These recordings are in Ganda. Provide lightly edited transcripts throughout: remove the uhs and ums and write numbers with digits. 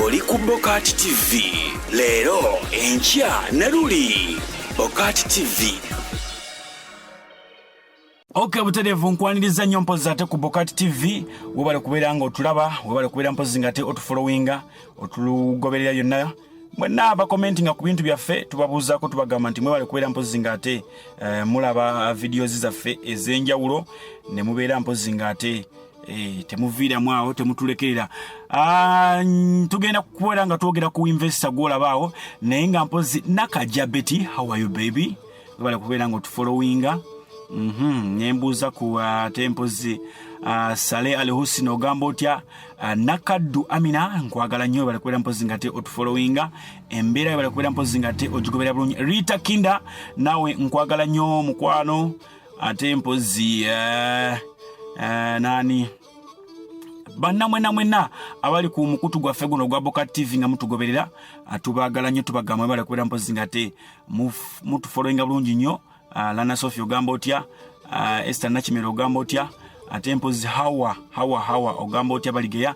Oli ku Bokati TV leero, enkya ne luli. Bokati TV. Ok, butereevu nkwaniriza nnyo mpozi ate ku Bokati TV. Webale kubeera nga otulaba, webale kubeera mpozi nga ate otufollowinga, otugoberera yonna. Mwenna abakomentinga ku bintu byaffe tubabuuzaako, tubagamba nti mwebale kubeera mpozi nga ate mulaba videos zaffe ez'enjawulo ne mubeera mpozi nga ate temuviiramu awo, temutulekerera. Tugenda kubeera nga twogera ku investor gwolaba awo, naye nga mpozi Nakaja Betty, how are you baby? Webale kubeera nga otufollowinga. Nembuuza ku ate mpozi Saleh Al Hussein, ogamba otya? Nakaddu Amina, nkwagala nnyo, webale kubeera mpozi nga ate otufollowinga embeera, webale kubeera mpozi nga ate ogigobera bulungi. Rita Kinda, naawe nkwagala nnyo mukwano. Ate mpozi nani, banna mwena mwena abali ku mukutu gwaffe guno ogwa Boka TV nga mutugoberera, tubaagala nnyo, tubagamba webale kubeera mpozi nga ate mutufollowinga bulungi nnyo. Lana Sophie, ogamba otya? Esther Nakimera, ogamba otya? Ate mpozi Hawa, Hawa, Hawa, ogamba otya? Baligeya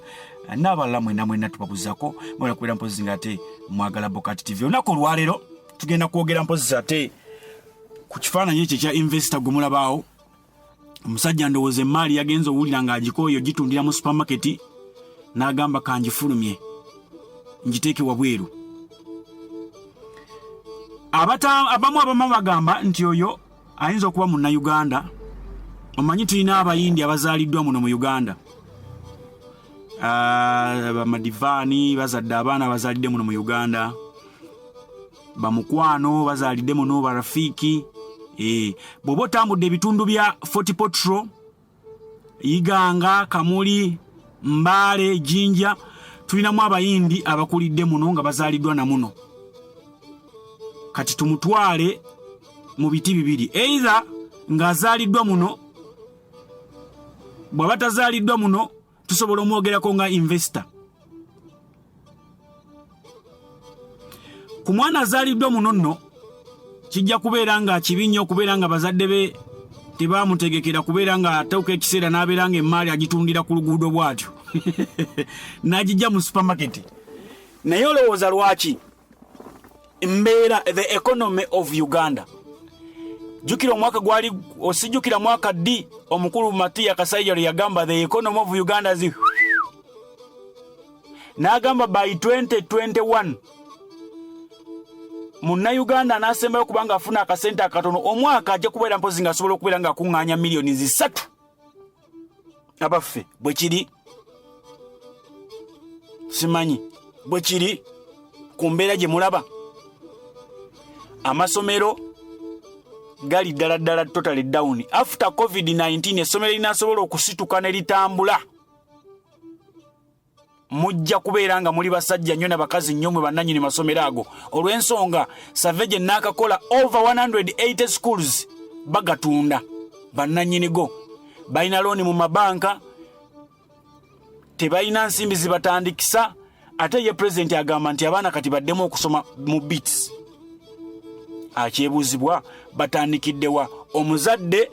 n'abalala mwena mwena tubabuzaako, mwebale kubeera mpozi nga ate mwagala Bokati TV. Olunaku olwaleero tugenda kwogera mpozi ate ku kifaananyi ekyo ekya investor gwe mulabaawo. Omusajja ndowooza emaali yagenza owulira ng'agikooye ogitundira mu supermarket, n'agamba kangifulumye ngiteeke wabweru. Abamu bagamba nti oyo ayinza okuba munnayuganda. Omanyi tulina abayindi abazaaliddwa muno mu Uganda, bamadivaani bazadde abaana bazaalidde muno mu Uganda, bamukwano bazaalidde muno, barafiiki. Bw'oba otambudde ebitundu bya Fort Portal, Iganga, Kamuli, Mbaale, Jinja, tulinamu abayindi abakulidde muno nga bazaaliddwa na muno. Kati tumutwale mu biti bibiri, either ng'azaaliddwa muno, bw'aba tazaaliddwa muno tusobola omwogerako nga investor. Ku mwana azaaliddwa muno nno kijja kubeera nga kibi nnyo okubeera nga bazadde be tebamutegekera kubeera nga atuuka ekiseera n'abeera nga emaali agitundira ku luguudo bw'atyo n'agijja mu supermarket. Naye olowooza lwaki mbeera the economy of Uganda? Jjukira omwaka gwali, osijjukira mwaka ddi omukulu Matiya Kasaija lwe yagamba the economy of Uganda zi, n'agamba by 2021 munnayuganda anaasembayo kubanga afuna akasente akatono omwaka ajja kubeera mpozi ng'asobola okubeera ng'akuŋŋaanya miliyoni 3. Abaffe, bwe kiri? Simanyi bwe kiri ku mbeera gye mulaba. Amasomero gali ddala ddala totally down after COVID-19. Essomero linasobola okusituka ne litambula, mujja kubeera nga muli basajja nnyo nabakazi nnyo mwe bannannyini masomero ago, olw'ensonga survey gye naakakola, over 180 schools bagatunda, bannannyini go balina looni mu mabanka, tebalina nsimbi zibatandikisa. Ate ye pulezidenti agamba nti abaana kati baddemu okusoma mu bits. Akyebuuzibwa, batandikiddewa? Omuzadde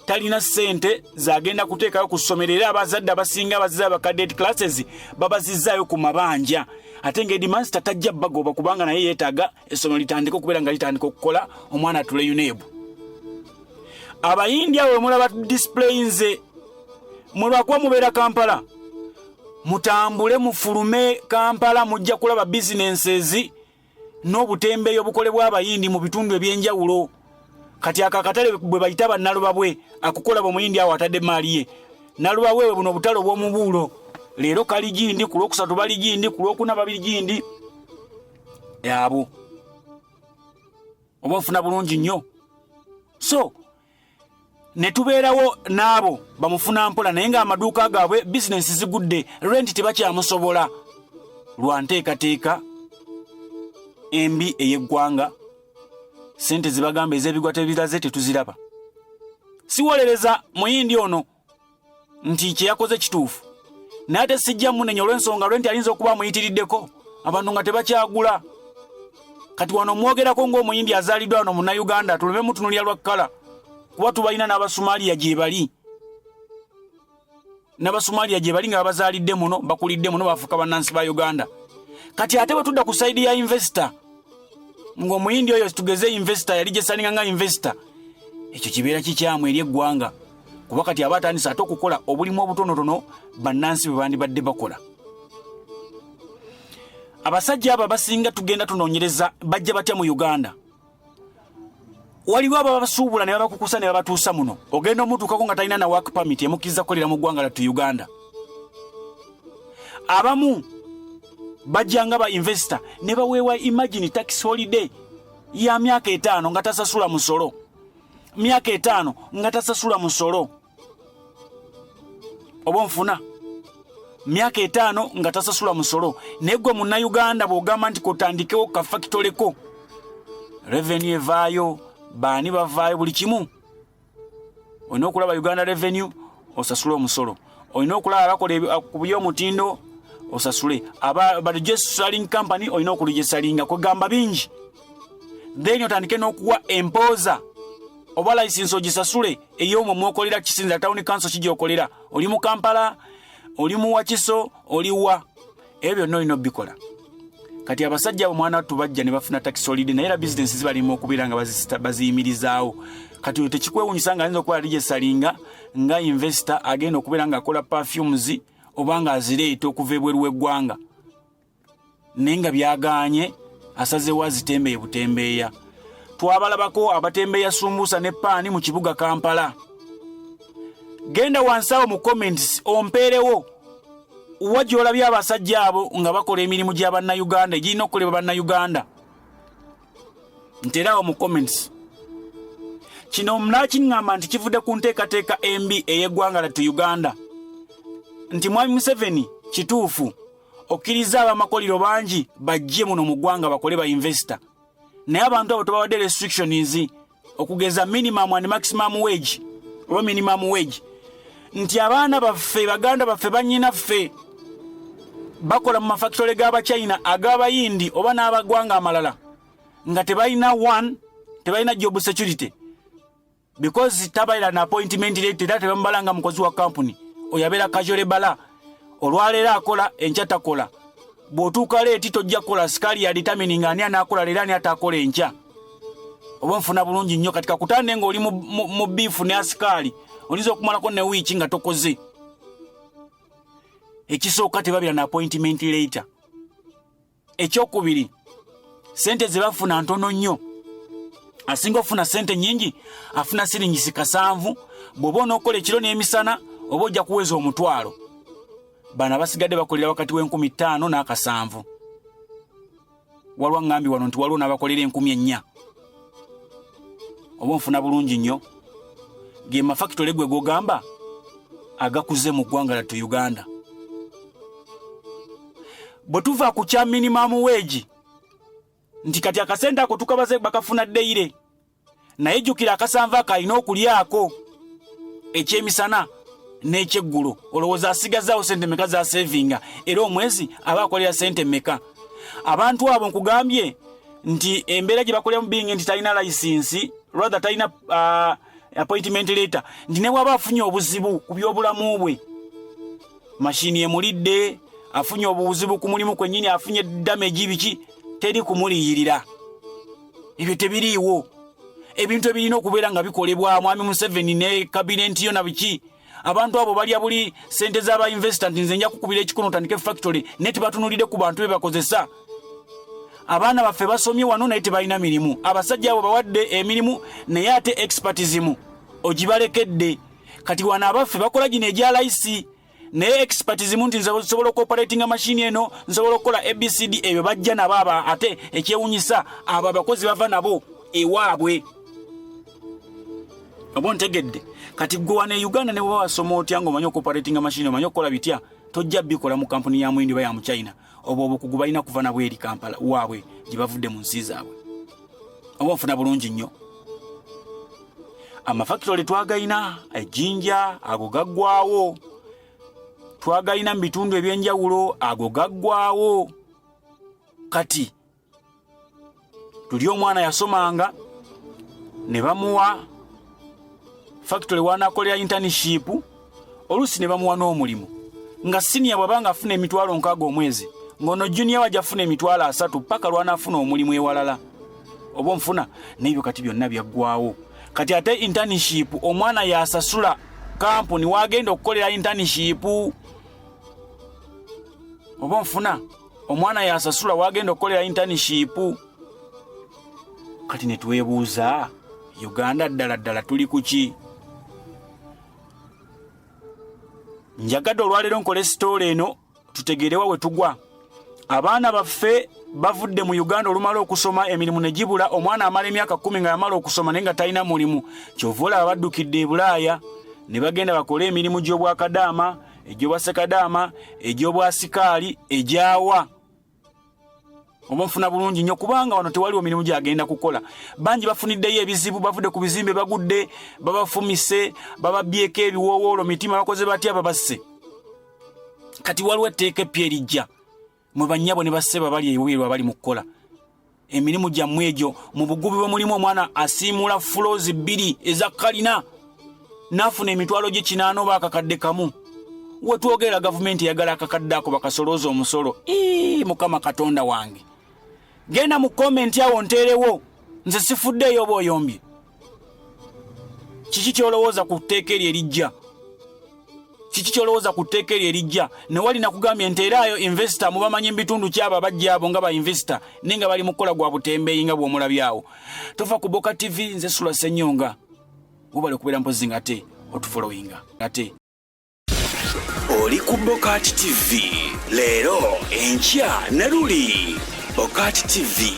talina ssente zagenda kuteekayo ku ssomero, era abazadde abasinga abaziza aba cadet classes babazizaayo ku mabanja, ate nga headmaster tajja bagoba kubanga naye yeetaaga essomero litandike okubeera nga litandika okukola, omwana atule UNEB. Abayindi abo mulaba display nze mwe lwakuba mubeera Kampala, mutambule mufulume Kampala, mujja kulaba businesses n'obutembeeyi obukolebwa abayindi mu bitundu ebyenjawulo. Kati ako akatale bwe bayita bannalubabwe akukola bwe omuyindi awo atadde emaali ye nalubabwe buno obutale obw'omubuulo, leero kali gindi, ku lwokusatu bali gindi, ku lwokuna babiri gindi, abo oba ofuna bulungi nnyo. So ne tubeerawo n'abo bamufuna mpola, naye ng'amaduuka gaabwe bizinensi zigudde, rent tebakyamusobola lwa nteekateeka embi ey'eggwanga. Sente zibagamba ez'ebigwa tebiraze, tetuziraba. Siwolereza muyindi ono nti kye yakoze kituufu, naye ate sijja munenya olw'ensonga lwe nti ayinza okuba amuyitiriddeko, abantu nga tebakyagula. Kati wano mwogerako ng'omuyindi azaaliddwa wano munnayuganda, tuleme mutunulira lwa kkala, kuba tubalina n'Abasomaliya gye bali, n'Abasomaliya gye bali nga babazaalidde muno, bakulidde muno, bafuuka bannansi ba Uganda. Kati ate bwe tudda ku side ya investor, ng'Omuyindi oyo, tugeze investor yali gyesaninga nga investor, ekyo kibeera kikyamu eri eggwanga, kuba kati aba atandise ate okukola obulimu obutonotono bannansi bwe bandibadde bakola. Abasajja abo abasinga tugenda tunoonyereza bajja batya mu Uganda. Waliwo ababasuubula ne babakukusa ne babatuusa muno. Ogenda omutuukako nga talina na work permit emukkiriza kukolera mu ggwanga lattu Uganda. Abamu bajja nga ba investor ne baweebwa, imagine, tax holiday ya myaka 5 nga tasasula musolo, myaka 5 nga tasasula musolo. Oba onfuna? Myaka 5 nga tasasula musolo. Naye gwe Munnayuganda bw'ogamba nti kotandikewo kafakitoleko, revenue evaayo, baani bavaayo, buli kimu olina okulaba Uganda Revenue, osasule omusolo. Olina okulaba abakola ku byomutindo, osasule aba registering company, olina okuregisteringa. Kwegamba bingi. Then otandike n'okuwa empooza oba license ogisasule ey'omwo mwokolera, kisinza town council kigyokolera. Oli mu Kampala, oli mu Wakiso, oliwa, ebyo byonna olina obikola. Kati abasajja abo, mwana wattu, bajja ne bafuna tax holiday, naye era bizinesi zibalimu okubeera nga baziyimirizaawo. Kati oyo tekikwewunyisa nga ayinza okuba registeringa nga investor, agenda okubeera ng'akola perfumes oba nga azireeta okuva ebweru w'eggwanga, naye nga byagaanye, asazeewo azitembeeye butembeeya. Twabalabako abatembeeya sumbuusa ne paani mu kibuga Kampala. Genda wansi awo mu comments ompeerewo wa gy'olabye abasajja abo nga bakola emirimu gya Bannayuganda egirina okukolebwa Bannayuganda. Nteeraawo mu comments. Kino nakiŋŋamba nti kivudde ku nteekateeka embi ey'eggwanga lattu Uganda, nti Mwami Museveni, kituufu okkiriza abamakolero bangi bajje muno mu ggwanga bakole ba investor, naye abantu abo tobawadde restrictions, okugeza minimum and maximum wage oba minimum wage, nti abaana baffe, baganda baffe, bannyinaffe bakola mu mafakitole g'Abachina, ag'Abayindi oba n'abagwanga amalala nga tebalina one, tebalina job security, because tabalira na appointment letter, era tebamubala nga mukozi wa kampuni. Oyo abeera casual labourer. Olwaleero akola, enkya takola. Bw'otuuka late, tojja kukola. Sikaali ya determining ani anaakola leero, ani ataakola enkya. Oba nfuna bulungi nnyo? Kati kakutande ng'oli mu beef ne asikaali, oyinza okumalako ne wiiki nga tokoze. Ekisooka, tebabira na appointment letter. Ekyokubiri, sente ze bafuna ntono nnyo. Asinga okufuna sente nyingi afuna siringisi 700. Bw'oba onookola ekiro n'emisana, oba ojja kuweza 10,000. Bano abasigadde bakolera wakati w'enkumi 5 n'akasanvu. Waliwo aŋŋambye wano nti waliwo n'abakolera 4,000. Oba onfuna bulungi nnyo? Ge mafakitole gwe gogamba agakuze mu ggwanga lattu Uganda. Bwe tuva ku kya minimum wage, nti kati akasente ako tukabaze bakafuna daily, naye jjukira akasanvu ako alina okulyako ekyemisana n'ekyeggulo. Olowooza asigazaawo sente meka zasevinga? Era omwezi aba akolera sente meka? Abantu abo nkugambye nti embeera gye bakoleramu bingi, nti talina license, rather talina appointment letter, nti ne bw'aba afunye obuzibu ku byobulamu bwe, mashini emulidde, afunye obuzibu ku mulimu kwennyini, afunye damage, biki, teri kumuliyirira. Ebyo tebiriiwo. Ebintu ebirina okubeera nga bikolebwa Mwami Museveni ne kabinenti yo na biki. Abantu abo balya buli sente z'aba investor, nti nze nja kukubira ekikono otandike factory, naye tebatunulidde ku bantu be bakozesa. Abaana baffe basomye wano naye tebalina mirimu. Abasajja abo bawadde emirimu, naye ate expertism ogibalekedde. Kati wano abaffe bakola gino egya layisi, naye expertism nti nsobola okuoperatinga mashini eno, nsobola okukola ABCD, ebyo bajja nabo aba. Ate ekyewunyisa, abo abakozi bava nabo ewaabwe. Oba ontegedde? Kati gwe wano e Uganda, ne bweba wasoma otya, ngaomanyi okuoperatinga mashini, omanyi okukola bitya, tojja bikola mu kampuni ya Muyindi oba ya Muchina. Obwo obukugu balina kuva nabwo eri Kampala waabwe gye bavudde mu nsi zaabwe. Oba nfuna bulungi nnyo? Amafakitole twagayina ejjinja, ago gaggwawo. Twagayina mu bitundu ebyenjawulo, ago gaggwawo. Kati tuli omwana yasomanga ne bamuwa factory wanakolera internship, oluusi ne bamuwa n'omulimu nga senior. Bw'aba nga afuna 60,000 omwezi, Ng'ono junior wajja funa 30,000 paka lw'anaafuna omulimu ewalala. Oba onfuna? N'ebyo kati byonna byaggwawo. Kati ate internship omwana yasasula kampuni wagenda okukolera internship. Oba onfuna? Omwana yasasula wagenda okukolera internship. Kati ne twebuuza, Uganda ddala ddala tuli ku ki? Njagadde olwaleero nkole sitoola eno tutegeerewa we tugwa. Abaana baffe bavudde mu Uganda olumala okusoma emirimu ne gibula. Omwana amala emyaka 10 nga yamala okusoma naye nga talina mulimu. Kyova olaba baddukidde e Bulaaya ne bagenda bakole emirimu gy'obwakadaama, egy'obwasekadaama, egy'obwasikaali, egyawa. Oba nfuna bulungi nnyo, kubanga wano tewaliwo mirimu gyagenda kukola. Bangi bafuniddeyo ebizibu, bavudde ku bizimbe bagudde, babafumise, bababyeko ebiwoowoolo mitima, bakoze batya, babasse. Kati waliwo etteeka eppya erijja, mwe bannyabo ne bassebo abali ebweru abali mu kukola emirimu gyammwe egyo mu bugubi bwe mulimu. Omwana asiimuula fuloozi 2 eza kalina n'afuna emitwalo gye 8 oba akakadde kamu. Wetwogera gavumenti eyagala akakadde ako bakasolooza omusolo. Ii, Mukama Katonda wange, genda mu komenti awo nteerewo, nze sifuddeeyo oba oyombye. Kiki ky'olowooza ku tteeka eryo erijja? Kiki ky'olowooza ku tteeka eryo erijja? Ne wali nakugambye nteeraayo investor, mubamanyi mu bitundu kyabo abajja abo nga ba investor naye nga bali mu kukola gwa butembeeyi nga bw'omulabyawo. Tova ku Boka TV, nze Sula Ssenyonga. Webale okubeera mpozi nga ate otufollowinga ate. Oli ku Bokati TV leero, enkya ne luli. Bokati TV.